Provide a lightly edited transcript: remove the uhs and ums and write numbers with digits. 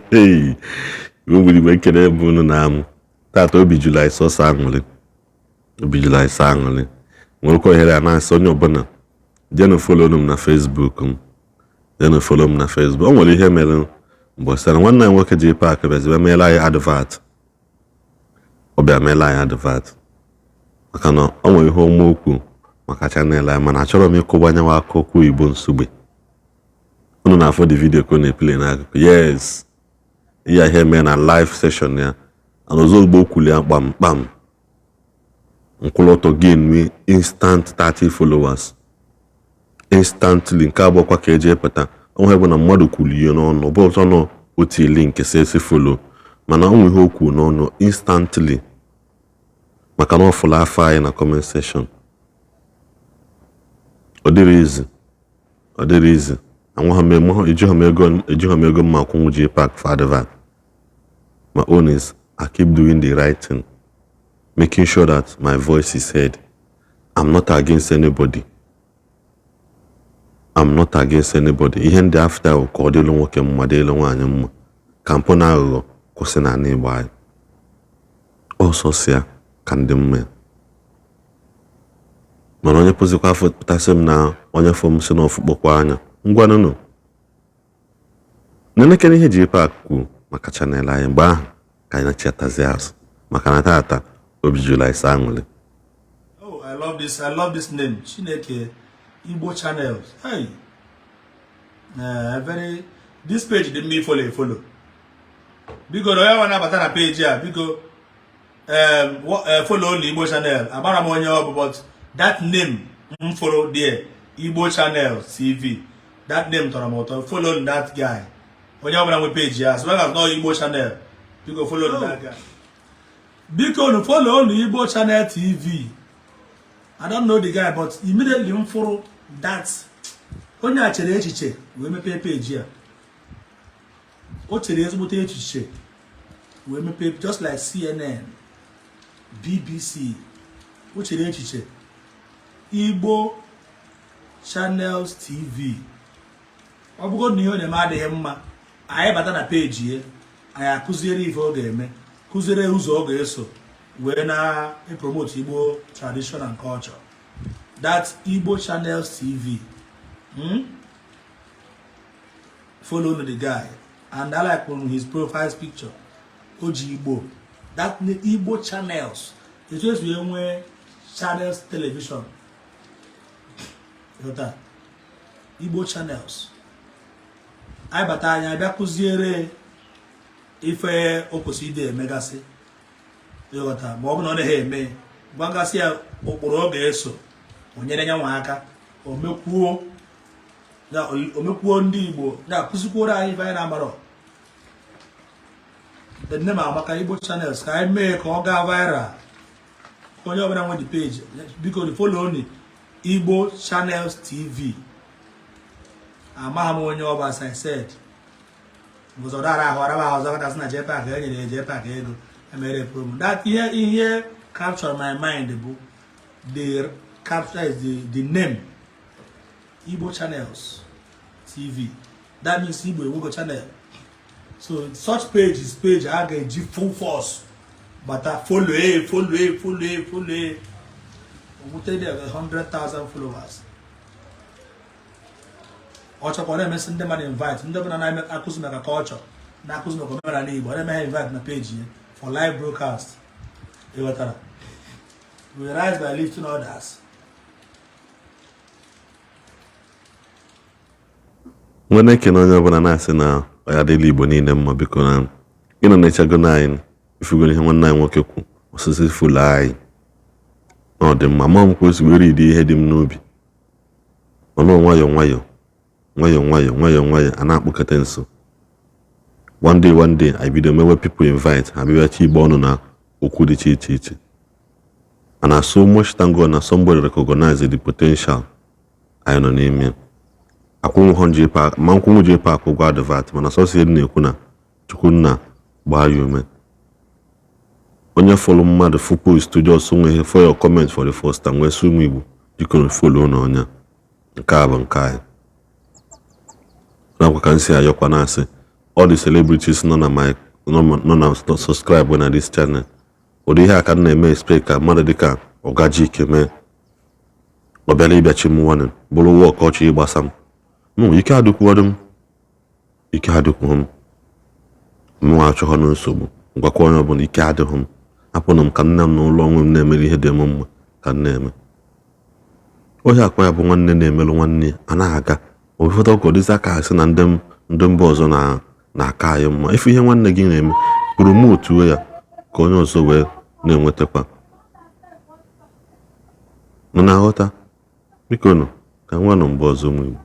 Hey, Igbo gburu Igbo, ekele bụ unu na m tata. Obi juru anyị sọsọ aṅụrị, obi juru anyị sọ aṅụrị. Nwerekwa ohere a na-asị onye ọbụla jenu follow m na Facebook m, jenu follow m na Facebook. O nwere ihe mere mbọsị na nwanne anyị nwoke ji Park bịazi meela anyị advert. Ọ bịa meela anyị advert maka na o nwere ihe ọma okwu maka channel anyị, mana achọrọ m ịkụgbanyewa aka okwu Igbo nsogbe. Unu na-afụ the video ka ọ na-eplay n'akụkụ. Yes, ihe mee na live session ya, and ozugbo o kwuru ya, kpam kpam, nkwụlọtọ gain me instant 30 followers instantly. Nke abụọkwa ka eji epụta onwe bụ na mmadụ kwuru ihe n'ọnụ, ọ bụ ọzọ nọ otu link si esi follow, mana ọ nwe ihe o kwuru n'ọnụ instantly maka na ọ fụrụ afọ anyị na comment section. Ọ dịrị izi, ọ dịrị izi. Anwaghị m eme, ejighị m ego, ejighị m ego mma akwụnwụ J Park for advert. My own is I keep doing the right thing, making sure that my voice is heard. I'm not against anybody, I'm not against anybody. Ihe ndị after bụ ka ọ dịlụ nwoke mma, dịlụ nwaanyị mma, ka mpụ na aghụghọ kwụsị n'ala Igbo anyị. Ọsọsịa ka ndị mma ya, mana onye pụzikwa afọ pụtasị m na onye fọ m si na ọfụkpọkwa anya. Ngwanụnụ, nenekere ihe J Park kwuru maka channel anyị. Mgbe ahụ ka anyị na-chetazi azụ maka na tata obi juru anyị sọ aṅụrị. Oh, I love this. I love this name. Chineke, Igbo Channels. Hey. Very this page dị mma follow follow. Biko na onye nwa na-abata na page a, biko follow na Igbo Channel. Agbara m onye ọ bụ, but that name m follow there, Igbo Channel TV. That name tọrọ m ụtọ. Follow that guy. Onye ọbụla nwe page ya, as long as no Igbo Channel, biko follow that guy. Biko nu follow nu Igbo Channel TV. I don't know the guy, but immediately m fụrụ that onye a chere echiche wee mepee page a. O chere ezigbote echiche wee mepee, just like CNN, BBC. O chere echiche Igbo Channels TV. Ọ bụgo na ihe ọ na-eme adịghị mma, anyị bata na page ya, anyị akụziere ife ọ ga-eme, kụziere ụzọ ọ ga-eso wee na-promote Igbo tradition and culture. That Igbo Channels TV, Follow the guy, and I like his profile picture. O ji Igbo, that Igbo Channels, etu esi wee nwee Channels Television. Ghọta? Igbo Channels, anyị bata, anyị abịa kụziere ife o kwesịrị ide emegasị. Ịghọta? Ma ọ bụ na ọ naghị eme, gwagasị ya ụkpụrụ ọ ga-eso o nyere ya nwa aka, o mekwuo ya, o mekwuo ndị Igbo ya, kụzikwuoro anyị ife anyị na-amarọ. Nne m amaka. Igbo Channels, ka anyị mee ka ọ gaa viral. Onye ọbụla nwe the page, biko follow ni Igbo Channels TV. Amaghị m onye ọ bụ, as I said, because ọ dara ahụ araba ahụ ọzọ kachasị na JPAC e nyere JPAC ego emere promo. That ihe capture my mind bụ the capture is the name Igbo Channels TV. That means Igbo enwego channel. So such page is page a ga-eji full force bata follow e follow e follow e follow e nwute there 100,000 followers. Ọ chọkwara emesị ndị mmadụ invite, ndị ọbụla na-akụzi maka culture, na-akụzi maka omenala Igbo, ọ na-eme ha invite na page ya for live broadcast. Ịghọtara? We rise by lifting others. Nwe na-ekene onye ọbụla na-asị na ọ ya adịla Igbo niile mma. Biko, na ịnọ na-echago na anyị ifugoro ihe nwanne anyị nwoke kwu, osisi follow anyị na ọ dị mma. Ma m ka o si were ide ihe dị m n'obi ọnụ, nwayọọ nwayọọ, nwayọọ nwayọọ, nwayọọ nwayọọ, a na-akpọkọta nso. One day, one day, anyị bido mewe people invite, ha bịachi igbe ọnụ na okwu dị iche iche iche. And I so much thank God na somebody recognize the potential anyị nọ n'ime. Akwụnwụ J Park ma nkwụnwụ J Park ụgwọ advert, mana sọsọ ihe m na-ekwu na Chukwunna gbaa ya ume. Onye fọrọ mmadụ fụ post just nwe for your comment for the first time wee sị, ụmụ Igbo, biko follow na onye nke a bụ nke anyị nakwa ka m si ayọkwa na-asị. All the celebrities nọ na my nọ na subscribe na this channel, ụdị ihe a ka m na-eme expect ka mmadụ dịka Oga Jike mee. Ọ bịara ịbịachi m warning, bụrụ work ọchị ịgbasa m. Mụ ike adịkwuorụ m, ike adịkwuo m. Mụ achọghọ na nsogbu. Gwakwa onye ọbụla, ike adịghị m. Hapụnụ m ka nne m n'ụlọ onwe m na-emere ihe dị m mma ka m na-eme. Onye akwa ya bụ nwanne na-emelụ nwanne ya a na-aga. Ụfọdụ ọkụ dịzị aka sị na ndị mba ọzọ na na-aka anyị mma. Ife ihe nwanne gị na-eme, promotuo ya ka onye ọzọ wee na-enwetakwa nọ na-aghọta. Biko nụ, ka nwanụ mgbe ọzọ, ụmụ Igbo.